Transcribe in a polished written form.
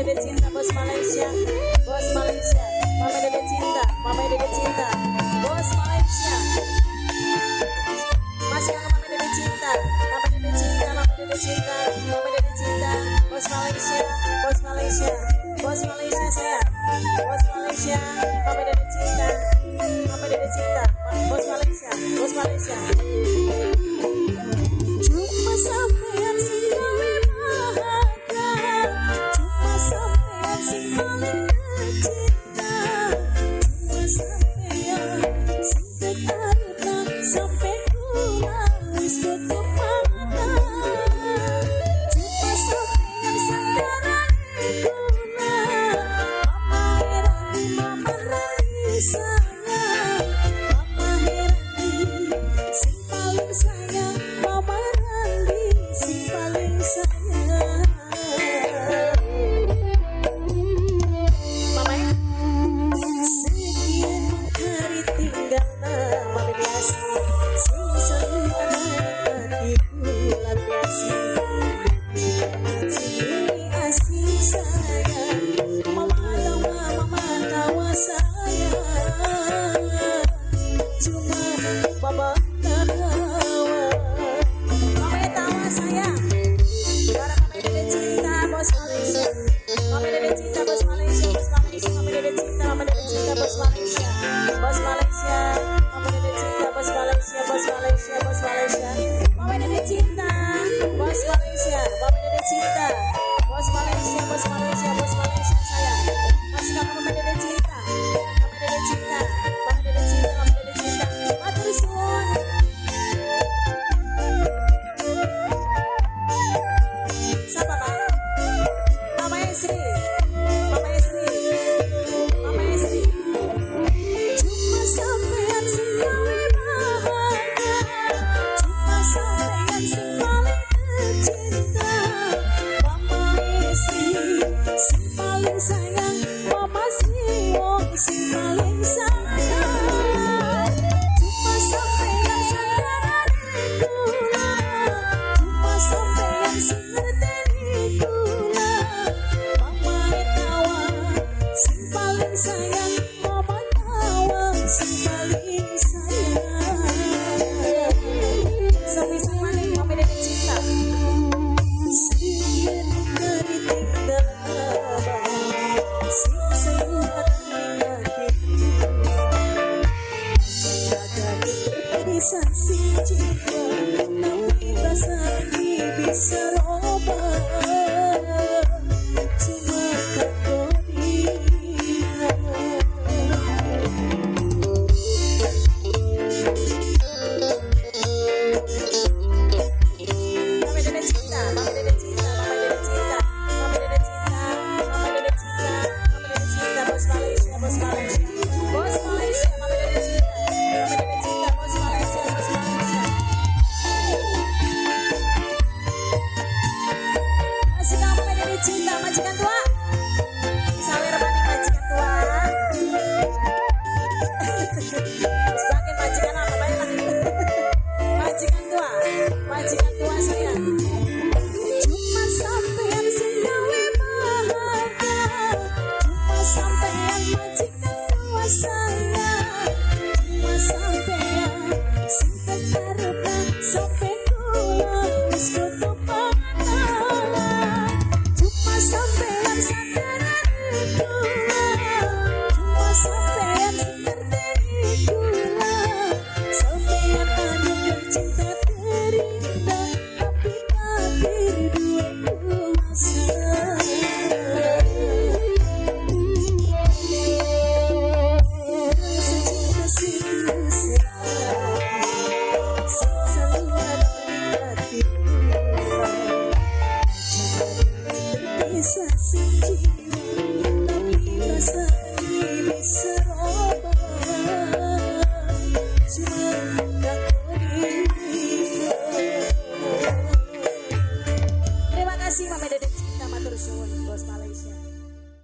Dede Cinta, Bos Malaysia, Bos Malaysia, Mama Dede Cinta, Mama Dede Cinta, Bos Malaysia. Masih ada Mama Dede Cinta, Mama Dede Cinta, Mama Dede Cinta, Mama Dede Cinta, Bos Malaysia, Bos Malaysia, Bos Malaysia saya, Bos Malaysia, Mama Dede Cinta, Mama Dede Cinta, Bos Malaysia, Bos Malaysia. Cuma sampean sing gawe bahagia, cuma sampean sing paling cinta, cuma sampean sing tek arepna sampe kula wis tutup mata. Cuma sampean sandarane kula, Mama Herani, Mama Rani sayang, Mama Herani sing paling sayang, Mama Rani sing paling sayang. Mama sekian hari tinggal nama biasa, sing selalu ada hatiku lampiasi. Sini asing sayang, Mama tawa, Mama tawa sayang, cuma Mama tawa, Mama tawa sayang. Para Mama Dede Cinta, Bos Malaysia, Mama Dede Cinta, Bos Malaysia, Bos Malaysia, Mama Dede Cinta, Mama Dede Cinta, Bos Malaysia, Bos Malaysia, Mama Dede Cinta, Bos Malaysia, Bos Malaysia, Bos Malaysia, Mama Dede Cinta, Bos Malaysia, Mama Dede Cinta, Bos Malaysia, Bos Malaysia, Bos Malaysia saya. Masih kamu Mama Dede Cinta, Mama Dede Cinta, Mama Dede Cinta, Mama Dede Cinta. Matur suwun. Siapa Pak? Mama Esri, Mama Esri, Mama Esri. Cuma sampean sing gawe bahagia, cuma sampean sing paling tercinta, Mama Esri sing paling sayang, Mama Sri wong sing paling sayang. Cuma sampean sandarane kula, cuma sampean sing ngerteni kula, Mama tawa sing paling sayang, Mama tawa sing paling sayang. Sampai maning Mama Dede Cinta. Sekian hari tinggal abang, sing selalu ada hatiku. Terpisah sing jiwa, tapi perasaan ini bisa robah. Cuma kanggo dia. Mama Dede Cinta, Mama Dede Cinta, Mama Dede Cinta, Mama Dede Cinta, Mama Dede Cinta, Mama Dede Cinta, Bos Malaysia, Bos Malaysia, Bos Malaysia, Mama Dede Cinta, Mama Dede Cinta, Bos Malaysia, Bos Malaysia. Masih kamu Mama Dede Cinta, majikan tua. Sawer maning majikan tua. Sebagian majikan apa bae lah. Majikan tua, majikan tua saya. Cuma sampean sing gawe bahagia, cuma sampean majikan tua saya, cuma sampean sing tek arepna sampe kula wis tutup mata. Cuma sampean sandarane kula, cuma sampean sing ngerteni kula, sampean anugerah cinta terindah, tapi takdir duwe kuasa. Rasa cinta sing sing selalu ada di hatiku. Terpisah sing jiwa, tapi perasaan ini bisa robah. Cuma kanggo dia. Terima kasih Mama Dede Cinta, matur suwun Bos Malaysia.